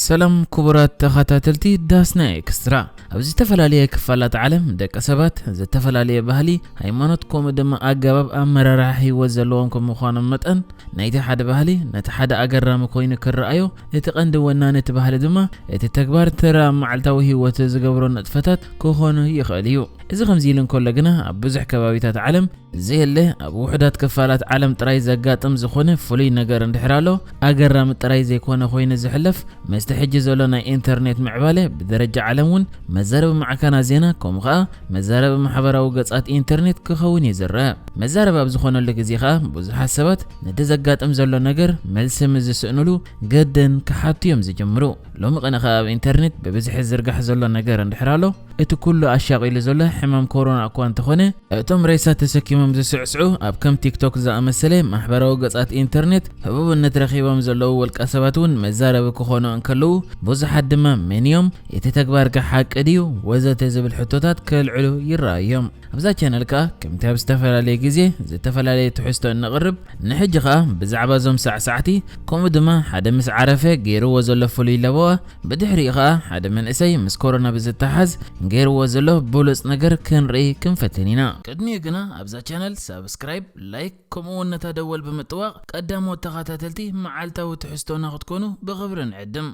ሰላም ክቡራት ተኸታተልቲ ዳስና ኤክስትራ። ኣብ ዝተፈላለየ ክፋላት ዓለም ደቂ ሰባት ዝተፈላለየ ባህሊ፣ ሃይማኖት፣ ከምኡ ድማ ኣገባብ ኣመራርሓ ህይወት ዘለዎም ከም ምዃኖም መጠን፣ ናይቲ ሓደ ባህሊ ነቲ ሓደ ኣገራሚ ኮይኑ ክረኣዮ፣ እቲ ቀንዲ ወናኒ እቲ ባህሊ ድማ እቲ ተግባር ተራ ኣብ መዓልታዊ ህይወት ዝገብሮ ንጥፈታት ክኾኑ ይኽእል እዩ። እዚ ከምዚ ኢሉ እንከሎ ግና፣ ኣብ ብዙሕ ከባቢታት ዓለም ዘየለ፣ ኣብ ውሑዳት ክፋላት ዓለም ጥራይ ዘጋጥም ዝኾነ ፍሉይ ነገር እንድሕር ኣሎ፣ ኣገራሚ ጥራይ ዘይኮነ ኮይኑ ዝሕለፍ፣ ምስቲ ሕጂ ዘሎ ናይ ኢንተርኔት ምዕባለ ብደረጃ ዓለም እውን መዛረቢ ማዕከናት ዜና፣ ከምኡ ኸኣ መዛረቢ ማሕበራዊ ገጻት ኢንተርኔት ክኸውን እዩ ዝረአ። መዛረቢ ኣብ ዝኾነሉ ግዜ ኸኣ ብዙሓት ሰባት ነቲ ዘጋጥም ዘሎ ነገር መልሲ ምስ ዝስእንሉ ገደን ክሓቱ እዮም ዝጅምሩ። ሎሚ ቅነ ኸኣ ኣብ ኢንተርኔት ብብዝሒ ዝርጋሕ ዘሎ ነገር እንድሕር ኣሎ፣ እቲ ኩሉ ኣሻቒሉ ዘሎ ሕማም ኮሮና እኳ እንተኾነ፣ እቶም ሬሳ ተሰኪሞም ዝስዕስዑ ኣብ ከም ቲክቶክ ዝኣመሰለ ማሕበራዊ ገጻት ኢንተርኔት ህቡብነት ረኺቦም ዘለዉ ውልቀ ሰባት እውን መዛረቢ ክኾኑ እንከለዉ፣ ብዙሓት ድማ መን እዮም፣ እቲ ተግባርካ ሓቂ ድዩ ወዘተ ዝብል ሕቶታት ከልዕሉ ይረኣዩ እዮም። ኣብዛ ቻነል ከኣ ከምቲ ኣብ ዝተፈላለየ ግዜ ዝተፈላለየ ትሕዝቶ እነቕርብ፣ ንሕጂ ከኣ ብዛዕባ እዞም ሳዕሳዕቲ ከምኡ ድማ ሓደ ምስ ዓረፈ ገይርዎ ዘሎ ፍሉይ ለበዋ፣ ብድሕሪኡ ከኣ ሓደ መንእሰይ ምስ ኮሮና ብዝተሓዝ ገይርዎ ዘሎ ብሉጽ ነገር ክንርኢ ክንፈትን ኢና። ቅድሚኡ ግና ኣብዛ ቻነል ሳብስክራይብ፣ ላይክ ከምኡ እውን ነታ ደወል ብምጥዋቕ ቀዳሞት ተኸታተልቲ መዓልታዊ ትሕዝቶና ክትኮኑ ብኽብሪ ንዕድም።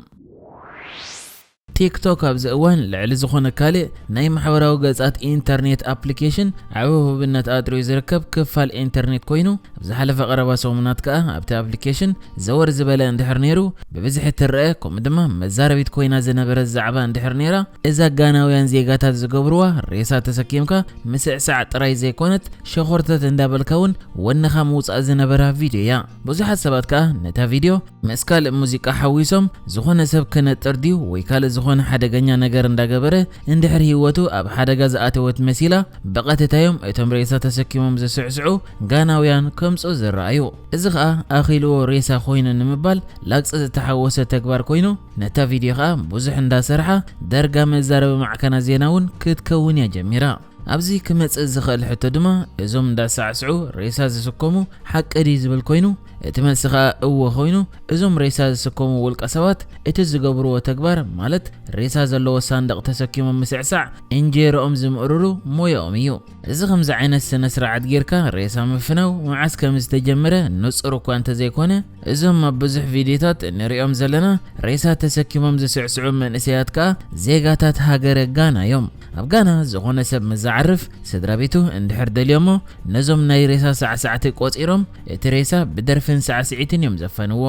ቲክቶክ ኣብዚ እዋን ልዕሊ ዝኾነ ካልእ ናይ ማሕበራዊ ገጻት ኢንተርኔት ኣፕሊኬሽን ዓቢ ህቡብነት ኣጥርዩ ዝርከብ ክፋል ኢንተርኔት ኮይኑ፣ ኣብ ዝሓለፈ ቀረባ ሰሙናት ከኣ ኣብቲ ኣፕሊኬሽን ዘወር ዝበለ እንድሕር ነይሩ ብብዝሒ ትረአ፣ ከምኡ ድማ መዛረቢት ኮይና ዝነበረት ዛዕባ እንድሕር ነይራ፣ እዛ ጋናውያን ዜጋታት ዝገብርዋ ሬሳ ተሰኪምካ ምስዕሳዕ ጥራይ ዘይኮነት፣ ሸኾርተት እንዳበልካ እውን ወንኻ ምውጻእ ዝነበራ ቪድዮ እያ። ብዙሓት ሰባት ከኣ ነታ ቪድዮ ምስ ካልእ ሙዚቃ ሓዊሶም ዝኾነ ሰብ ክነጥር ድዩ ወይ ካልእ ዝኾነ ሓደገኛ ነገር እንዳገበረ እንድሕር ህይወቱ ኣብ ሓደጋ ዝኣተወት መሲላ ብቐጥታ እዮም እቶም ሬሳ ተሰኪሞም ዝስዕስዑ ጋናውያን ከምጽኡ ዝረኣዩ። እዚ ኸኣ ኣኺልዎ ሬሳ ኮይኑ ንምባል ላግጺ ዝተሓወሰ ተግባር ኮይኑ ነታ ቪድዮ ኸኣ ብዙሕ እንዳሰርሓ ዳርጋ መዛረቢ ማዕከናት ዜና እውን ክትከውን እያ ጀሚራ። ኣብዚ ክመጽእ ዝኽእል ሕቶ ድማ እዞም እንዳሳዕስዑ ሬሳ ዝስከሙ ሓቂ ድዩ ዝብል ኮይኑ፣ እቲ መልሲ ኸኣ እወ ኮይኑ፣ እዞም ሬሳ ዝስከሙ ውልቀ ሰባት እቲ ዝገብርዎ ተግባር ማለት ሬሳ ዘለዎ ሳንደቕ ተሰኪሞም ምስዕሳዕ እንጀርኦም ዝምእርሩ ሞያኦም እዩ። እዚ ከምዚ ዓይነት ስነ ስርዓት ጌርካ ሬሳ ምፍናው መዓስ ከም ዝተጀመረ ንጹር እኳ እንተዘይኮነ፣ እዞም ኣብ ብዙሕ ቪድዮታት እንሪኦም ዘለና ሬሳ ተሰኪሞም ዝስዕስዑ መንእሰያት ከኣ ዜጋታት ሃገረ ጋና እዮም። ኣብ ጋና ዝኾነ ሰብ ምስ ዝዓርፍ ስድራ ቤቱ እንድሕር ደልዮሞ ነዞም ናይ ሬሳ ሳዕሳዕቲ ቆጺሮም እቲ ሬሳ ብደርፍን ሳዕስዒትን እዮም ዘፈንዎ።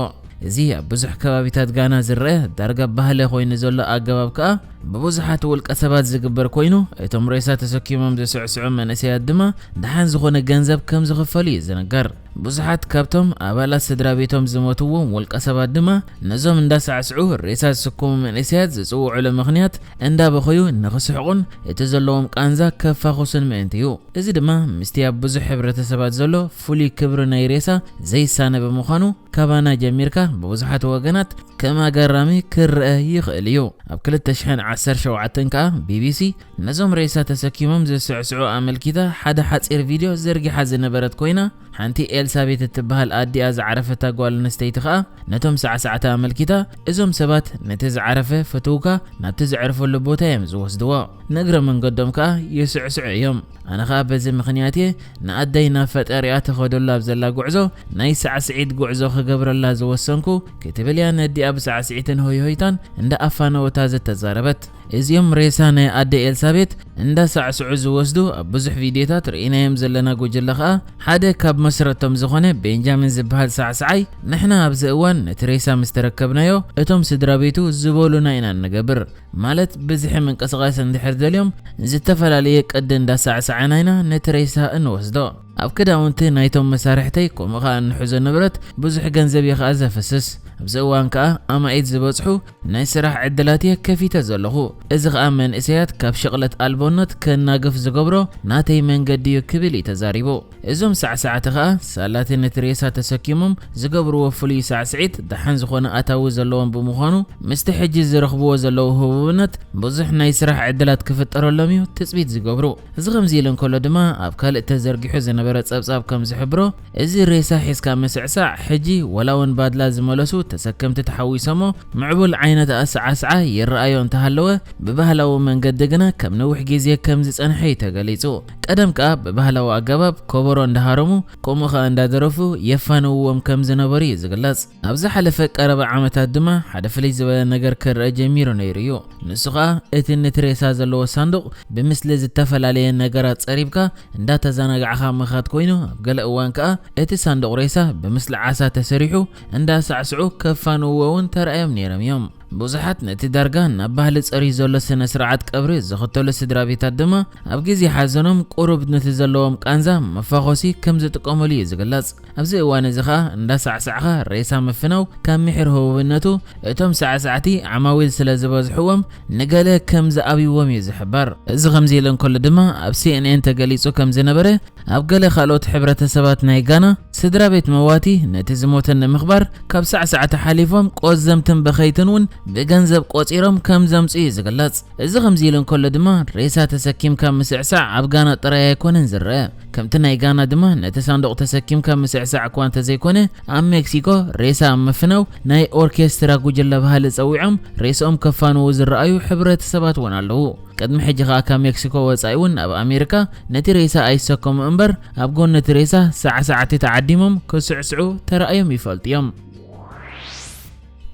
እዚ ኣብ ብዙሕ ከባቢታት ጋና ዝረአ ዳርጋ ባህሊ ኮይኑ ዘሎ ኣገባብ ከኣ ብብዙሓት ውልቀ ሰባት ዝግበር ኮይኑ እቶም ሬሳ ተሰኪሞም ዝስዕስዑ መንእሰያት ድማ ደሓን ዝኾነ ገንዘብ ከም ዝኽፈሉ እዩ ዝንገር። ብዙሓት ካብቶም ኣባላት ስድራ ቤቶም ዝሞትዎም ውልቀ ሰባት ድማ ነዞም እንዳሳዕስዑ ሬሳ ዝስከሙ መንእሰያት ዝጽውዑሉ ምኽንያት እንዳበኸዩ ንኽስሕቑን እቲ ዘለዎም ቃንዛ ከፋኹሱን ምእንቲ እዩ። እዚ ድማ ምስቲ ኣብ ብዙሕ ሕብረተሰባት ዘሎ ፍሉይ ክብሪ ናይ ሬሳ ዘይሳነ ብምዃኑ ካባና ጀሚርካ ብብዙሓት ወገናት ከም ኣገራሚ ክረአ ይኽእል እዩ። ኣብ ክልተ ሽሕን ዓሰርተ ሸውዓተን ከኣ ቢቢሲ ነዞም ሬሳ ተሰኪሞም ዝስዕስዑ ኣመልኪታ ሓደ ሓጺር ቪድዮ ዘርጊሓ ዝነበረት ኮይና፣ ሓንቲ ኤልሳቤት እትበሃል ኣዲኣ ዝዓረፈታ ጓል ኣንስተይቲ ከኣ ነቶም ሳዕሳዕቲ ኣመልኪታ፣ እዞም ሰባት ነቲ ዝዓረፈ ፍትውካ ናብቲ ዘዕርፈሉ ቦታ እዮም ዝወስድዎ፣ ንእግረ መንገዶም ከኣ ይስዕስዑ እዮም። ኣነ ኸኣ በዚ ምኽንያት እየ ንኣደይ ናብ ፈጣሪኣ ትኸደሉ ኣብ ዘላ ጉዕዞ ናይ ሳዕስዒት ጉዕዞ ክገብረላ ዝወሰንኩ ክትብል እያ ነዲኣ ብሳዕስዒትን ሆይሆይታን እንዳ ኣፋነወታ ዝተዛረበት። እዚኦም ሬሳ ናይ ኣደ ኤልሳቤት እንዳ ሳዕስዑ ዝወስዱ ኣብ ብዙሕ ቪድዮታት ርኢናዮም ዘለና ጉጅለ ኸኣ ሓደ ካብ መስረቶም ዝኾነ ቤንጃሚን ዝበሃል ሳዕስዓይ ንሕና ኣብዚ እዋን ነቲ ሬሳ ምስ ተረከብናዮ እቶም ስድራ ቤቱ ዝበሉና ኢና እንገብር። ማለት ብዝሒ ምንቅስቓስ እንድሕር ደልዮም ዝተፈላለየ ቅዲ እንዳሳዕሳዕና ኢና ነቲ ሬሳ እንወስዶ። ኣብ ክዳውንቲ ናይቶም መሳርሕተይ ከምኡ ኸኣ እንሕዞ ንብረት ብዙሕ ገንዘብ እየ ኸኣ ዘፍስስ። ኣብዚ እዋን ከኣ ኣማኢት ዝበጽሑ ናይ ስራሕ ዕድላት እየ ከፊተ ዘለኹ። እዚ ኸኣ መንእሰያት ካብ ሽቕለት ኣልቦነት ከናግፍ ዝገብሮ ናተይ መንገዲ እዩ ክብል እዩ ተዛሪቡ። እዞም ሳዕሳዕቲ ኸኣ ሳላቲ ነቲ ሬሳ ተሰኪሞም ዝገብርዎ ፍሉይ ሳዕስዒት ደሓን ዝኾነ ኣታዊ ዘለዎም ብምዃኑ ምስቲ ሕጂ ዝረኽብዎ ዘለዉ ህቡብነት ብዙሕ ናይ ስራሕ ዕድላት ክፍጠረሎም እዩ ትጽቢት ዝገብሩ። እዚ ከምዚ ኢሉ እንከሎ ድማ ኣብ ካልእ ተዘርጊሑ ዝነበረ ዝነበረ ጸብጻብ ከም ዝሕብሮ፣ እዚ ሬሳ ሒዝካ ምስዕሳዕ ሕጂ ዋላ እውን ባድላ ዝመለሱ ተሰከምቲ ተሓዊሶሞ፣ ምዕቡል ዓይነት ኣሰዓስዓ ይረኣዮ እንተሃለወ፣ ብባህላዊ መንገዲ ግና ከም ነዊሕ ግዜ ከም ዝጸንሐ እዩ ተገሊጹ። ቀደም ከኣ ብባህላዊ ኣገባብ ኮቦሮ እንዳሃረሙ፣ ከምኡ ከኣ እንዳደረፉ የፋንውዎም ከም ዝነበሩ እዩ ዝግለጽ። ኣብ ዝሓለፈ ቀረባ ዓመታት ድማ ሓደ ፍልይ ዝበለ ነገር ክረአ ጀሚሩ ነይሩ እዩ። ንሱ ኸኣ እቲ ነቲ ሬሳ ዘለዎ ሳንዱቕ ብምስሊ ዝተፈላለየ ነገራት ጸሪብካ እንዳተዘናጋዕካ ምኻድ ኮይኑ፣ ኣብ ገለ እዋን ከኣ እቲ ሳንዱቕ ሬሳ ብምስሊ ዓሳ ተሰሪሑ እንዳሳዕስዑ ከፋንውዎ እውን ተራእዮም ነይሮም እዮም። ብዙሓት ነቲ ዳርጋ ናብ ባህሊ ጸርዩ ዘሎ ስነ ስርዓት ቀብሪ ዝኽተሉ ስድራ ቤታት ድማ ኣብ ግዜ ሓዘኖም ቁሩብ ነቲ ዘለዎም ቃንዛ መፋኾሲ ከም ዝጥቀሙሉ እዩ ዝግለጽ። ኣብዚ እዋን እዚ ኸኣ እንዳሳዕሳዕኻ ሬሳ ምፍናው ካብ ምሒር ህቡብነቱ እቶም ሳዕሳዕቲ ዓማዊል ስለ ዝበዝሕዎም ንገለ ከም ዝኣብይዎም እዩ ዝሕበር። እዚ ከምዚ ኢሉ እንከሎ ድማ ኣብ ሲ ኤን ኤን ተገሊጹ ከም ዝነበረ ኣብ ገለ ካልኦት ሕብረተሰባት ናይ ጋና ስድራ ቤት መዋቲ ነቲ ዝሞተ ንምኽባር ካብ ሳዕሳዕቲ ሓሊፎም ቆዘምትን በኸይትን እውን ብገንዘብ ቆጺሮም ከም ዘምጽኡ እዩ ዝግለጽ። እዚ ከምዚ ኢሉ እንከሎ ድማ ሬሳ ተሰኪምካ ምስዕሳዕ ኣብ ጋና ጥራይ ኣይኮነን ዝረአ። ከምቲ ናይ ጋና ድማ ነቲ ሳንዱቕ ተሰኪምካ ምስዕሳዕ እኳ እንተዘይኮነ ኣብ ሜክሲኮ ሬሳ ኣብ ምፍናው ናይ ኦርኬስትራ ጉጅለ ባህሊ ጸዊዖም ሬስኦም ከፋንዉ ዝረኣዩ ሕብረተሰባት እውን ኣለዉ። ቅድሚ ሕጂ ከኣ ካብ ሜክሲኮ ወጻኢ እውን ኣብ ኣሜሪካ ነቲ ሬሳ ኣይሰከሙ እምበር ኣብ ጎኒ እቲ ሬሳ ሳዕሳዕቲ ተዓዲሞም ክስዕስዑ ተራእዮም ይፈልጡ እዮም።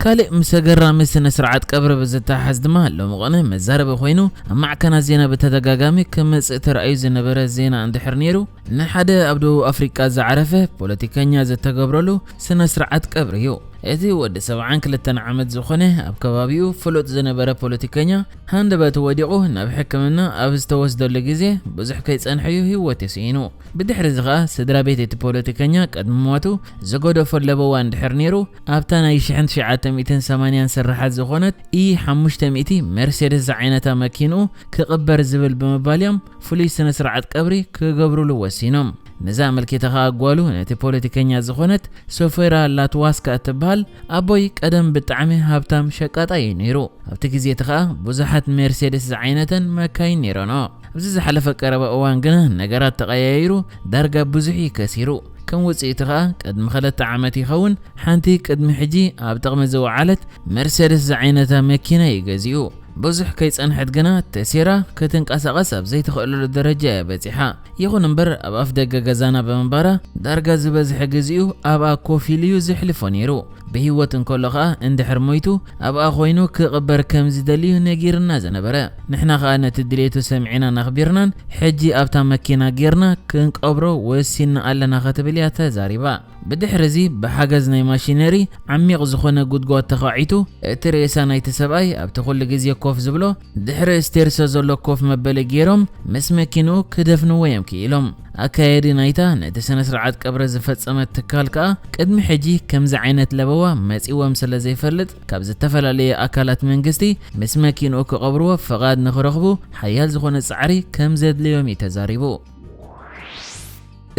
ካልእ ምስ ኣገራሚ ስነ ስርዓት ቀብሪ ብዝተሓዝ ድማ ሎሚ ቅነ መዛረቢ ኮይኑ ኣብ ማዕከናት ዜና ብተደጋጋሚ ክመጽእ ተራእዩ ዝነበረ ዜና እንድሕር ነይሩ፣ ንሓደ ኣብ ደቡብ ኣፍሪቃ ዝዓረፈ ፖለቲከኛ ዝተገብረሉ ስነ ስርዓት ቀብሪ እዩ። እቲ ወዲ ሰብዓን ክልተን ዓመት ዝኾነ ኣብ ከባቢኡ ፍሉጥ ዝነበረ ፖለቲከኛ ሃንደበት ወዲቑ ናብ ሕክምና ኣብ ዝተወስደሉ ግዜ ብዙሕ ከይጸንሐ እዩ ህይወቱ ስኢኑ። ብድሕሪ እዚ ኸኣ ስድራ ቤት እቲ ፖለቲከኛ ቅድሚ ሞቱ ዝገደፎ ለበዋ እንድሕር ነይሩ ኣብታ ናይ ሽሕን ትሽዓተ ሚእትን ሰማንያን ስርሓት ዝኾነት ኢ ሓሙሽተ ሚእቲ ሜርሴደስ ዝዓይነታ መኪንኡ ክቕበር ዝብል ብምባል እዮም ፍሉይ ስነ ስርዓት ቀብሪ ክገብሩሉ ወሲኖም። ነዚ ኣመልኪታ ኸኣ ጓሉ ነቲ ፖለቲከኛ ዝኾነት ሶፌራ ላትዋስካ እትበሃል ኣቦይ ቀደም ብጣዕሚ ሃብታም ሸቃጣይ እዩ ነይሩ። ኣብቲ ግዜ እቲ ኸኣ ብዙሓት ሜርሴደስ ዝዓይነተን መካይን ነይረንኦ። ኣብዚ ዝሓለፈ ቀረባ እዋን ግና ነገራት ተቐያይሩ ዳርጋ ብዙሕ እዩ ከሲሩ። ከም ውጽኢቱ ኸኣ ቅድሚ ክልተ ዓመት ይኸውን ሓንቲ ቅድሚ ሕጂ ኣብ ጥቕሚ ዝወዓለት መርሴደስ ዝዓይነታ መኪና እዩ ገዚኡ። ብዙሕ ከይጸንሐት ግና ተሴራ ክትንቀሳቐስ ኣብ ዘይትኽእለሉ ደረጃ እያ በጺሓ። ይኹን እምበር ኣብ ኣፍ ደገ ገዛና ብምንባራ ዳርጋ ዝበዝሐ ግዜኡ ኣብኣ ኮፍ ኢሉ እዩ ዘሕልፎ ነይሩ። ብህይወት እንከሎ ኸኣ እንድሕር ሞይቱ ኣብኣ ኮይኑ ክቕበር ከም ዝደሊ እዩ ነጊርና ዝነበረ። ንሕና ኸኣ ነቲ ድሌቱ ሰሚዕናን ኣኽቢርናን ሕጂ ኣብታ መኪና ጌርና ክንቀብሮ ወሲንና ኣለና ክትብል እያ ተዛሪባ። ብድሕሪ እዚ ብሓገዝ ናይ ማሽነሪ ዓሚቕ ዝኾነ ጉድጓድ ተኻዒቱ እቲ ሬሳ ናይቲ ሰብኣይ ኣብቲ ኩሉ ግዜ ኮፍ ዝብሎ ድሕሪ ስቴርሶ ዘሎ ኮፍ መበሊ ገይሮም ምስ መኪንኡ ክደፍንዎ እዮም ክኢሎም። ኣካየዲ ናይታ ነቲ ስነ ስርዓት ቀብሪ ዝፈጸመት ትካል ከኣ ቅድሚ ሕጂ ከምዚ ዓይነት ለበዋ መጺዎም ስለ ዘይፈልጥ ካብ ዝተፈላለየ ኣካላት መንግስቲ ምስ መኪንኡ ክቐብርዎ ፍቓድ ንኽረኽቡ ሓያል ዝኾነ ጻዕሪ ከም ዘድልዮም እዩ ተዛሪቡ።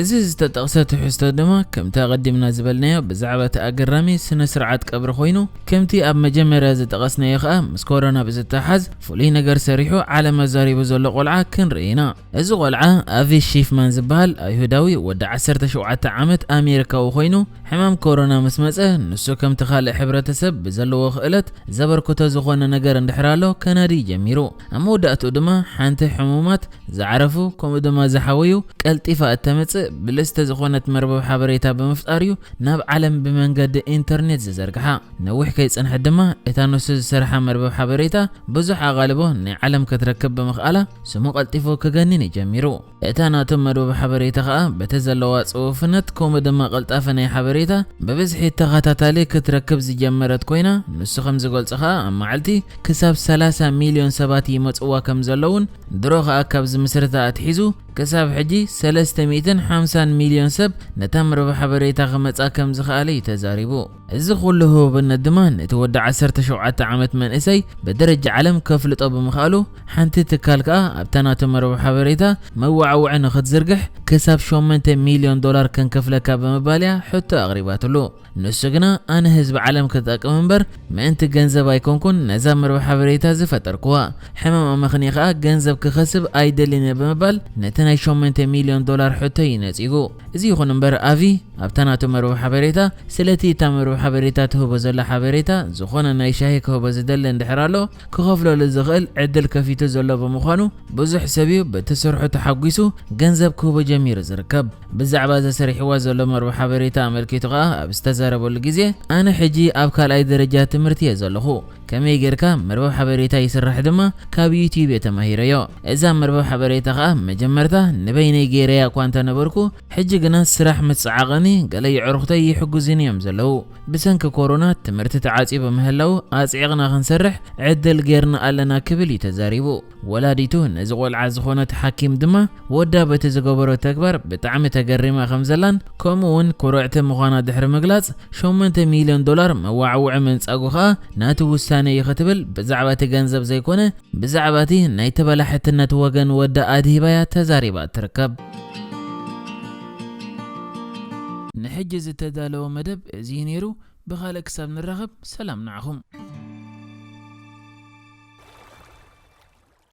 እዚ ዝተጠቕሰ ትሕዝቶ ድማ ከምቲ ኣቐዲምና ዝበልናዮ ብዛዕባ እቲ ኣገራሚ ስነ ስርዓት ቀብሪ ኮይኑ፣ ከምቲ ኣብ መጀመርያ ዝጠቐስናዮ ከኣ ምስ ኮሮና ብዝተሓዝ ፍሉይ ነገር ሰሪሑ ዓለም ኣዛሪቡ ዘሎ ቆልዓ ክንርኢ ኢና። እዚ ቆልዓ ኣቪ ሺፍማን ዝበሃል ኣይሁዳዊ ወዲ ዓሰርተ ሸውዓተ ዓመት ኣሜሪካዊ ኮይኑ፣ ሕማም ኮሮና ምስ መጸ ንሱ ከምቲ ካልእ ሕብረተሰብ ብዘለዎ ክእለት ዘበርክቶ ዝኾነ ነገር እንድሕር ኣሎ ከናዲ ጀሚሩ። ኣብ መወዳእትኡ ድማ ሓንቲ ሕሙማት ዝዓረፉ ከምኡ ድማ ዝሓወዩ ቀልጢፋ እተምጽእ ብልጽቲ ዝኾነት መርበብ ሓበሬታ ብምፍጣር እዩ ናብ ዓለም ብመንገዲ ኢንተርኔት ዝዘርግሓ። ነዊሕ ከይጸንሐት ድማ እታ ንሱ ዝሰርሓ መርበብ ሓበሬታ ብዙሕ ኣቓልቦ ናይ ዓለም ክትረክብ ብምኽኣላ ስሙ ቀልጢፉ ክገንን እዩ ጀሚሩ። እታ ናቱ መርበብ ሓበሬታ ኸኣ በቲ ዘለዋ ጽፉፍነት ከምኡ ድማ ቅልጣፈ ናይ ሓበሬታ ብብዝሒ ተኸታታሊ ክትረክብ ዝጀመረት ኮይና፣ ንሱ ከም ዝገልጾ ኸኣ ኣብ መዓልቲ ክሳብ ሰላሳ ሚልዮን ሰባት ይመጽዋ ከም ዘለውን ድሮ ኸኣ ካብ ዝምስርታ ኣትሒዙ ክሳብ ሕጂ ሰለስተ ሚእትን ሓምሳን ሚልዮን ሰብ ነታ መርበብ ሓበሬታ ክመጻ ከም ዝኸኣለ እዩ ተዛሪቡ። እዚ ኩሉ ህቡብነት ድማ ነቲ ወዲ ዓሰርተ ሸውዓተ ዓመት መንእሰይ ብደረጃ ዓለም ከፍልጦ ብምኽኣሉ ሓንቲ ትካል ከኣ ኣብታ ናቱ መርበብ ሓበሬታ መዋዕ መወዓውዒ ንኽትዝርግሕ ክሳብ ሸሞንተ ሚልዮን ዶላር ከንከፍለካ ብምባል እያ ሕቶ ኣቕሪባትሉ። ንሱ ግና ኣነ ህዝቢ ዓለም ክጠቅም እምበር ምእንቲ ገንዘብ ኣይኮንኩን ነዛ መርበብ ሓበሬታ ዝፈጠርኩዋ። ሕማም ኣመኽንየ ከኣ ገንዘብ ክኸስብ ኣይደልን እየ ብምባል ነቲ ናይ ሸሞንተ ሚልዮን ዶላር ሕቶ እዩ ነጺጉ። እዚ ይኹን እምበር ኣቪ ኣብታ ናቱ መርበብ ሓበሬታ ስለቲ እታ መርበብ ሓበሬታ ትህቦ ዘላ ሓበሬታ ዝኾነ ናይ ሻሂ ክህቦ ዝደሊ እንድሕር ኣሎ ክኸፍለሉ ዝኽእል ዕድል ከፊቱ ዘሎ ብምዃኑ ብዙሕ ሰብ እዩ በቲ ስርሑ ተሓጒሱ ገንዘብ ክህቦ ጀሚሩ ዝርከብ። ብዛዕባ ዘሰሪሕዋ ዘሎ መርበብ ሓበሬታ ኣመልኪቱ ከኣ ኣብ ዝተዛረበሉ ግዜ ኣነ ሕጂ ኣብ ካልኣይ ደረጃ ትምህርቲ እየ ዘለኹ። ከመይ ጌርካ መርበብ ሓበሬታ ይስራሕ ድማ ካብ ዩትዩብ እየ ተማሂረዮ። እዛ መርበብ ሓበሬታ ከኣ መጀመርታ ንበይነይ ገይረያ እኳ እንተነበርኩ ሕጂ ግና ስራሕ ምስ ጸዓቐኒ ገለ የዕሩኽተይ ይሕጉዝኒ እዮም ዘለዉ። ብሰንኪ ኮሮና ትምህርቲ ተዓጽዩ ብምህላዉ ኣጽዒቕና ክንሰርሕ ዕድል ጌርና ኣለና ክብል እዩ ተዛሪቡ። ወላዲቱ ነዚ ቆልዓ ዝኾነት ሓኪም ድማ ወዳ በቲ ዝገበሮ ተግባር ብጣዕሚ ተገሪማ ከም ዘላን ከምኡ እውን ኩርዕቲ ምዃና ድሕሪ ምግላጽ ሸሞንተ ሚልዮን ዶላር መዋዕውዒ ምንጻጉ ከኣ ናቲ ውሳነ እዩ ክትብል ብዛዕባ እቲ ገንዘብ ዘይኮነ ብዛዕባ እቲ ናይ ተበላሕትነት ወገን ወዳ ኣድሂባያ ተዛሪባ ትርከብ። ንሕጂ ዝተዳለወ መደብ እዚ እዩ ነይሩ። ብኻልእ ክሳብ ንራኸብ ሰላም ንዓኹም።